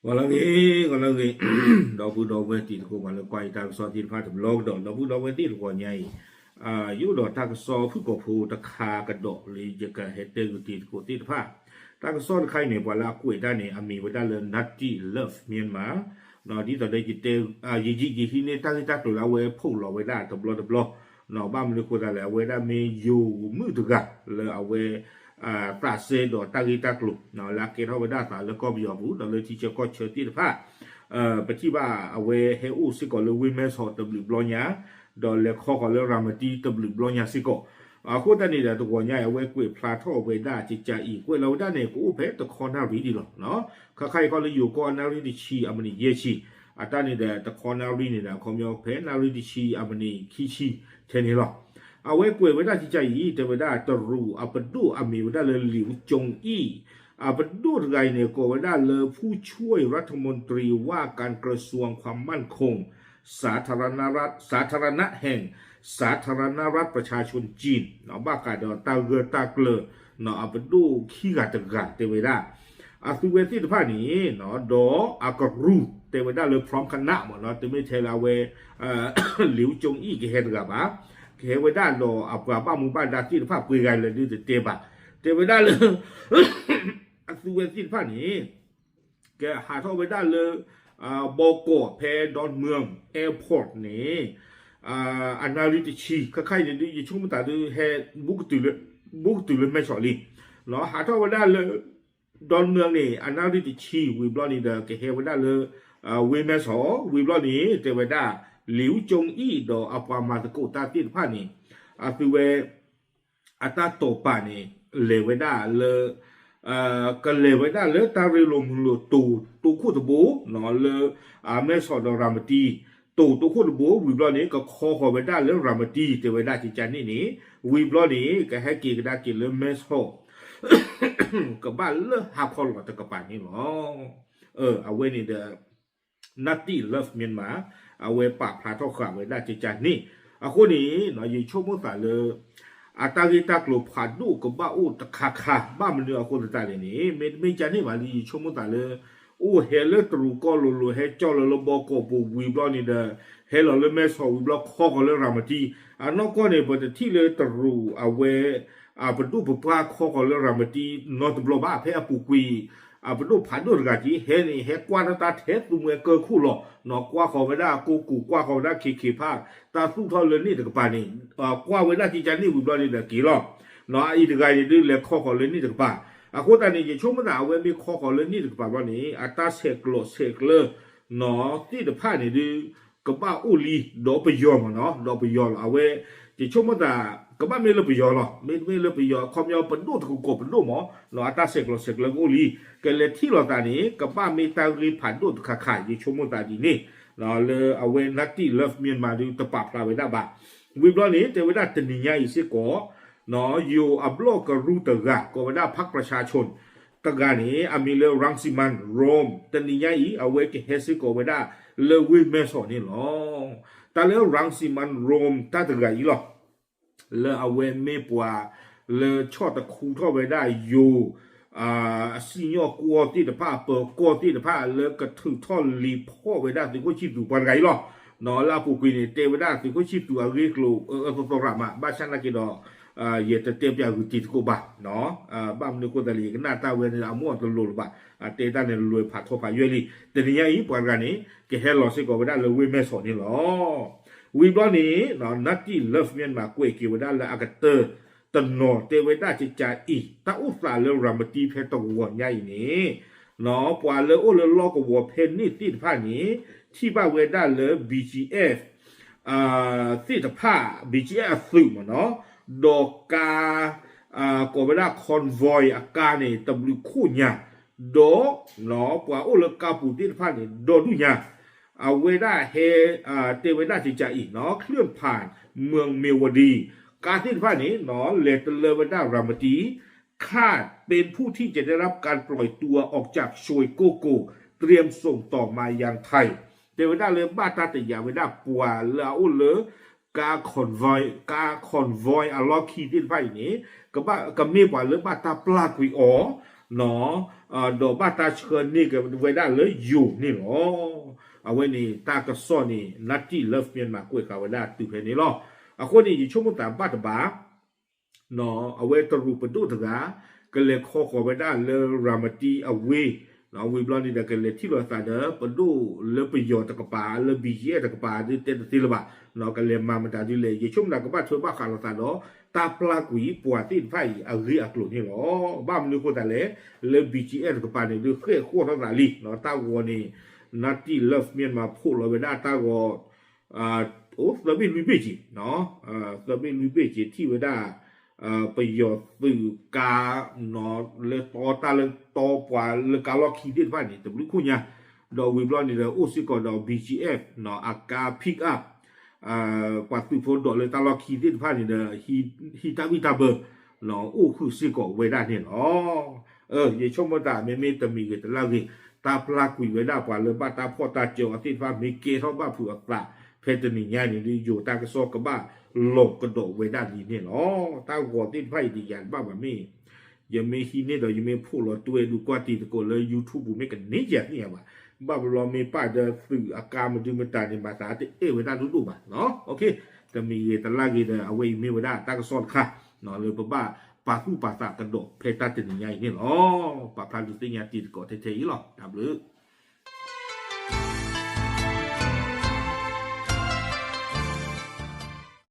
ဂီၤလၢအဂ့ၤ, ဂီၤလၢအဂ့ၤ, ဒီပုၢ်ဒီဝဲၢ်တံၤသကိး ပှၤလၢကွၢ်ယတၢ်ကစီၣ်သ့ၣ်တဖၣ်တဘျီကဒီး, ဒီပုၢ်ဒီဝဲၢ်သ့ၣ်တဂီၤညါအံၤ, ယအိၣ်ဒီးတၢ်ကစီၣ်ဖုၣ်ကိာ်ဖိတခါကဒီးလၢယကဟဲတဲဂုာ်တံၤသကိးသ့ၣ်တဖၣ်, တၢ်ကစီၣ်တခါအံၤန့ၣ် ပှၤလၢအကွဲးတၢ်န့ၣ် အမံၤဝဲဒၣ်လၢ Natty Love Myanmar, ဒ်သိးဒီးယတဲ, ယယံာ်ယဟံးန့ၢ်တၢ်ဂ့ၢ်တၢ်ကျိၤလၢအဝဲ post လီၤဝဲဒၣ်တဘျီတဘျီ, ဘၣ်မနုၤအဃိသတးလဲၣ် အဝဲဒၣ်မ့ၢ်ယိၤမုၣ်တဂၤလၢအဝဲ သးစဲဒီးတၢ်ဂ့ၢ်တၢ်ကျိၤ လၢအကဲထီၣ်ဝဲဒၣ်အသးလၢကီၢ်ပယီၤပူၤ ဒီးလၢထံဆၢကီၢ်ဆၢသ့ၣ်တဖၣ်, ပထံၣ်ဘၣ်အဝဲဟဲအိၣ်စ့ၢ်ကီးလၢဝ့ၢ်မဲဆီးတဘျုးဘျီညါ, ဒီးလဲၤခီဃီၤလၢရၤမတံတဘျုးဘျီညါစ့ၢ်ကီး, အဃိသတးန့ၣ်ဒီး တဂီၤညါအံၤ အဝဲကွဲးဖျါထီၣ်ဝဲဒၣ်ကကးအံၤ ကွဲးလီၤဝဲဒၣ်န့ၣ် ကအိၣ်ဖဲတခီနၣ်ရံၣ်ဒံးလီၤ, ခါခါအံၤခီလၢယိၤကီၢ်အနၣ်ရံၣ်တဆံအမံးနံးယဲၢ်ဆံ, အတၢ်န့ၣ်ဒီးတခီနၣ်ရံၣ်န့ၣ်ဒီး အခီပညီဖဲနၣ်ရံၣ်တဆံအမံးနံးခံဆံထဲန့ၣ်လီၤ. အဝဲကွဲးဝဲဒၣ်ကကးအံၤ တဲဝဲဒၣ်တရူးအပဒိၣ်အမံၤဝဲဒၣ်လၢ လံာ်ကၠိအံၣ်, အပဒိၣ်တဂၤအံၤန့ၣ် ကိးဝဲဒၣ်လၢ ผู้ช่วยรัฐมนตรีว่าการกระทรวงความมั่นคงสาธารณรัฐ สาธารณะแห่งสาธารณรัฐประชาชนจีน ဘၣ်ဃးဒီးတၢ်ဂၢၢ်တၢ်ကျၢၤ အပဒိၣ်ခံဂၤတဂၤတဲဝဲဒၣ် အသုဝဲသ့ၣ်တဖၣ်န့ၣ် ဒီးအကရူၢ်တဲဝဲဒၣ်လၢ พร้อมคณะ မ့ၢ်နီၤ တမ့ၢ်ထဲလၢအဝဲ လံာ်ကၠိအံၣ်ကဟဲတဂၤဘၣ်, ကဟဲဝဲဒၣ်ဒီးအပှၤဘၣ်မူဘၣ်ဒါသ့ၣ်တဖၣ်ပှဲၤဂၤလဲၣ်ဒုးတတဲဘၣ်, တဲဝဲဒၣ်လၢ အသုဝဲသ့ၣ်တဖၣ်န့ၣ် ကဟးထီၣ်ဝဲဒၣ်လၢ ဘီကီးဖဲ ดอนเมือง airport န့ၣ် အနၣ်ရံၣ်တဆံ ခါခါအံၤန့ၣ်ဒုး ယဆိကမိၣ်သးဒုးဟဲ ဘူးကတုၤလၢမဲဆီးလံ, ဟးထီၣ်ဝဲဒၣ်လၢ ดอนเมือง န့ၣ် အနၣ်ရံၣ်တဆံ ဝံၤဘျီန့ၣ်ဒီး ကဟဲဝဲဒၣ်လၢ ဝ့ၢ်မဲဆီး ဝံၤဘျီန့ၣ် တဲဝဲဒၣ် လံာ်ကၠိအံၣ်ဒီးအပှၤမၤသကိးတၢ်သ့ၣ်တဖၣ်န့ၣ် အသုဝဲ အတၢ်တိာ်ပာ်န့ၣ် လဲၤဝဲဒၣ်လၢ ကလဲၤဝဲဒၣ်လၢတၢ်ရ့လိာ်မုာ်လိာ်တိၤတိခိၣ်တဘိ လၢ မဲဆီးဒီးရၤမတံ တိၤတိခိၣ်တဘိ ဝံၤဘျီန့ၣ် ကခီဃီၤဝဲဒၣ်လၢရၤမတံ တဲဝဲဒၣ်ကကးန့ၣ်န့ၣ် ဝံၤဘျီန့ၣ် ကဟဲက့ၤကဒါက့ၤလၢမဲဆီး ကဘၣ်လၢဟါခီလီၤတကပၤန့ၣ်လီၤ. အဝဲန့ၣ်ဒီး Natty Love Myanmar အဝဲပာ်ဖျါထီၣ်ဃာ်ဝဲဒၣ်ကကးန့ၣ်, အဃိန့ၣ် ယဆိကမိၣ်သးလၢ အတၢ်ဂ့ၢ်တၢ်ကျိၤဖးဒိၣ်ကဘၣ်အိၣ်တခါခါ ဘၣ်မနုၤအဃိသတးလဲၣ်န့ၣ် မ့တမ့ၢ်ကန့ၣ်ဘၣ်လံ ယဆိကမိၣ်သးလၢ အိၣ်ဟဲလၢတရူးကီၢ်လိၤလိၤ ဟဲကၠီၣ်လီၤလၢဘီကီးပူၤဝံၤဘျီန့ၣ်ဒီး ဟဲလီၤလၢမဲဆီးဝံၤဘျီခီဃီၤလၢရၤမတံ, အနီၢ်ကီၢ်န့ၣ် ပတထံၣ်လၢတရူးအဝဲ အပဒိၣ်ပပှၢ်ခီဃီၤလၢရၤမတံနီတဘျီဘၣ် ဖဲအပူၤကွံာ် အပဒိၣ်ဖးဒိၣ်တဂၤက့ ဟဲန့ၣ် ဟဲကွၢ်တၢ်ထဲသူမှဲကၢၢ်ခိၣ်လီၤ, ကွၢ်ဃီၤဝဲဒၣ်ကိးကူး ကွၢ်ဃီၤဝဲဒၣ်ခ့ခ့ဖး တၢ်သူၣ်ထီၣ်လၢန့ၣ်တကပၤန့ၣ် ကွၢ်ဝဲဒၣ်ကကးန့ၣ်ဝံၤဘျီန့ၣ်ဒီးက့ၤလီၤ, အအံၤတဂၤအံၤဒုးလဲၤခီဃီၤလၢန့ၣ်တကပၤ, အဃိသတးန့ၣ် ယဆိကမိၣ်သးအဝဲမ့ၢ်ခီဃီၤလၢန့ၣ်တကပၤဘျီန့ၣ် အတၢ်ဆဲးကျိးဆဲးကျၢ သ့ၣ်တဖၣ်န့ၣ်ဒုး ကဘၣ်အိၣ်လံ ဒီးပယီၤမ့ၢ်နီၤ ဒီးပယီၤလီၤ အဝဲ ယဆိကမိၣ်သး ကဘၣ်မ့ၢ်လၢပယီၤလီၤ မ့တမ့ၢ်လၢပယီၤ အခီပညီပဒိၣ်တကကိးပဒိၣ်မ့ၢ်နီၤ အတၢ်ဆဲးကျိးဆဲးကျၢကအိၣ်လံ ကလဲၤထံၣ်လိာ်သးန့ၣ် ကဘၣ်မ့ၢ်တၢ်ဂ့ၢ်ဖးဒိၣ်တခါခါ ယဆိကမိၣ်သးဒ်န့ၣ် လၢအဝဲ Natty Love Myanmar ဒုးတပာ်ဖျါဝဲဒၣ်ဘၣ် ဝံၤဘျီန့ၣ် တဲဝဲဒၣ်တနံၤညါအံၤစ့ၢ်ကီး ယိၤအဘျီၣ်ကရူၢ်တဂၤ ကိးဝဲဒၣ် พรรคประชาชน တဂၤန့ၣ် အမံၤလၢ รังสิมันต์โรม တနံၤညါအံၤ အဝဲကဟဲစ့ၢ်ကီးဝဲဒၣ်လၢဝ့ၢ်မဲဆီးန့ၣ်လီၤ. တၢ်လၢ รังสิมันต์โรม တၢ်တဂၤအံၤလီၤ လၢအဝဲမ့ၢ်ပှၤ လၢဆီၣ်တခူထီၣ်ဝဲဒၣ်ယိၤ အစံၣ်ညီၣ်ကွီၢ်သ့ၣ်တဖၣ် အပၢၤကီၢ်သ့ၣ်တဖၣ် လၢကထုးထီၣ်လံၤဖီၣ်ဝဲဒၣ်သုးခိၣ်ဆံၣ်သူးပှၤတဂၤအံၤလီၤ. လၢအပူၤကွံာ်န့ၣ် တဲဝဲဒၣ်သုးခိၣ်ဆံၣ်သူးအဂ့ၢ်ကျိၤ အၢအၢသီသီရၣ်မး ဘၣ်ဆၣ်နာ်က့ဒီး ယတတဲပၠးဂုာ်တံၤသကိးဘၣ် ဘၣ်မနုၤအဃိသတးလဲၣ် ယကနၣ်တၢ်ဝဲန့ၣ် အမိၢ်အတလိၤလၢၤဘၣ် တဲတၢ်န့ၣ်လွဲၤဖးထီဖးယွဲၢ်လံ တနံၤညါအံၤ ပှၤတဂၤန့ၣ် ကဟဲလီၤစ့ၢ်ကီးဝဲဒၣ်လၢဝ့ၢ်မဲဆီးန့ၣ်လီၤ. ဝံၤဘျီန့ၣ် Natty Love Myanmar ကွဲးက့ၤဝဲဒၣ်လၢအကတၢၢ်တနီၤ တဲဝဲဒၣ်ကကးအံၤ တၢ်အိၣ်သးလၢရၤမတံဖဲတဂီၤညါအံၤန့ၣ် ပှၤလၢအိၣ်လၢလီၢ်ကဝီၤဖဲန့ၣ်သ့ၣ်တဖၣ်န့ၣ် ထံၣ်ဘၣ်ဝဲဒၣ်လၢ BGF သ့ၣ်တဖၣ် BGF အသုးမ့ၢ်နီၤ ဒီးကါ ကိးဝဲဒၣ် convoy အကါန့ၣ် တဘျုးခိၣ်ညါ ဒီး ပှၤအိၣ်လၢကါပူၤသ့ၣ်တဖၣ်န့ၣ် ဒီဒူၣ်ညါ အဝဲဒၣ်ဟဲ တဲဝဲဒၣ်ကကးအံၤနီၤ เคลื่อนผ่านเมืองเมียวดี ကါသ့ၣ်တဖၣ်န့ၣ်နီၤ လဲၤတလၢဝဲဒၣ်ရၤမတံ คาดเป็นผู้ที่จะได้รับการปล่อยตัวออกจากซวยโกโก เตรียมส่งต่อมายังไทย တဲဝဲဒၣ်လၢဘၣ်တၢ်တယာ်ဝဲဒၣ်ပှၤလၢအအိၣ်လၢ ကါ convoy ကါ convoy အလီၢ်ခံသ့ၣ်တဖၣ်အံၤန့ၣ် ကဘၣ်ကမ့ၢ်ပှၤလၢဘၣ်တၢ်ပျၢ်ကွံာ်အီၤ ဒီးဘၣ်တၢ်ဆှၢန့ၢ်က့ၤဝဲဒၣ်လၢယိၤန့ၣ်လီၤ. အဝဲန့ၣ်တၢ်ကစီၣ်န့ၣ် Native Love Myanmar ကွဲးဃာ်ဝဲဒၣ်တုၤဖဲန့ၣ်လီၤ. အဃိန့ၣ် ယဆိကမိၣ်သးဘၣ်တဘၣ် အဝဲတရူးပဒိၣ်တဂၤ ကလဲၤခီဃီၤဝဲဒၣ်လၢရၤမတံအဝ့ၢ်, ဝံၤဘျီန့ၣ်ဒီး ကလဲၤထံၣ်လိာ်သးဒီး ပဒိၣ်လၢပယီၤတကပၤ လၢ ဘီကၠံအ့ၣ် တကပၤ ဒုးတဲတသ့လၢၤဘၣ်, ကလဲၤမၤမတၤဒုးလဲၣ်, ယဆိကမိၣ်တၢ်ကဘၣ်ထွဲဘၣ်ဃးလိာ်သးဒီး တၢ်ပျၢ်ကွံာ်ပှၤသ့ၣ်တဖၣ်အံၤအဂ့ၢ်အကျိၤန့ၣ်လီၤ. ဘၣ်မနုၤအဃိသတးလဲၣ်, လၢ ဘီကၠံအ့ၣ် တကပၤန့ၣ် ဒုးဃဲၣ်ဃီၣ်ထီၣ်သးလံ, တၢ်ဂီၤန့ၣ် Native Love Myanmar ဖိးလီၤဝဲဒၣ်တၢ်ဂီၤ အိၣ်သၢဘ့ၣ်လွံၢ်ဘ့ၣ်က့ၤ, သၢဘ့ၣ်လွံၢ်ဘ့ၣ်က့ၤ ထံၣ်ဝဲဒၣ် ပယီၤသုးကါ လၢတီတၢ်လၢတီပှၤလၢကါလီၢ်ခံသ့ၣ်တဖၣ်န့ၣ် တဘျုးခိၣ်ညါ, ဒီးဝံၤဘျီန့ၣ်ဒီး အိၣ်စ့ၢ်ကီးဒီး ဘီကၠံအ့ၣ် အကါ pick up ပှၤသုးဖိဒိၣ်လၢတၢ်လီၢ်ခံသ့ၣ်တဖၣ်န့ၣ်ဒီး ဟံးတၢ်ဘံၣ်တၢ်ဘၢ အိၣ်ဃုာ်စ့ၢ်ကီးဝဲဒၣ်န့ၣ်လီၤ. ယဆိကမိၣ်တၢ် မ့မ့ၢ်တမံၤဂ့ၤတလၢ်ဂ့ၤ တၢ်ပျၢ်ကွံာ်ဝဲဒၣ်ပှၤလၢဘၣ်တၢ်ဖှီၣ်တၢ်စၢအီၤသ့ၣ်တဖၣ် မ့ၢ်ကဲထီၣ်ဘၣ်ဖုးအသး ဖဲတနံၤညါန့ၣ် ယိၤတၢ်ကစီၣ်ကဘၣ်လီၤကဒီးဝဲဒၣ်လံန့ၣ်လီၤ. တၢ်ဂီၤသ့ၣ်တဖၣ်အံၤ တယာ်တဘၣ်ဘၣ်မ့ၢ် ယမ့ၢ်ဟံးန့ၢ်ဒီး ယမ့ၢ်ဖိးလီၤတွဲဒုးကွၢ်တံၤသကိးလၢ YouTube ပူၤ မ့ၢ်ကန့ၢ်ယၤသ့ၣ်ညါဘၣ်. ဘၣ်ဘျီမ့ၢ်ပာ်ဒီးသုးအကါမဒုမတၤန့ၣ် မၤသးတအဲၣ်ဝဲဒၣ်ဒိၣ်ဒိၣ်ဘၣ်. တမံၤဂ့ၤတလၢ်ဂ့ၤဒီး အဝဲအံၤမ့ၢ်ဝဲဒၣ်တၢ်ကစီၣ်တခါ လၢပဘၣ်ပာ်သူၣ်ပာ်သးကဒီးဖဲတၢ်တနံၤညါအံၤန့ၣ်လီၤ. ပာ်ဖျါဒုးသ့ၣ်ညါတံၤသကိးထဲထဲအံၤလီၤ. တၢ်ဘျုး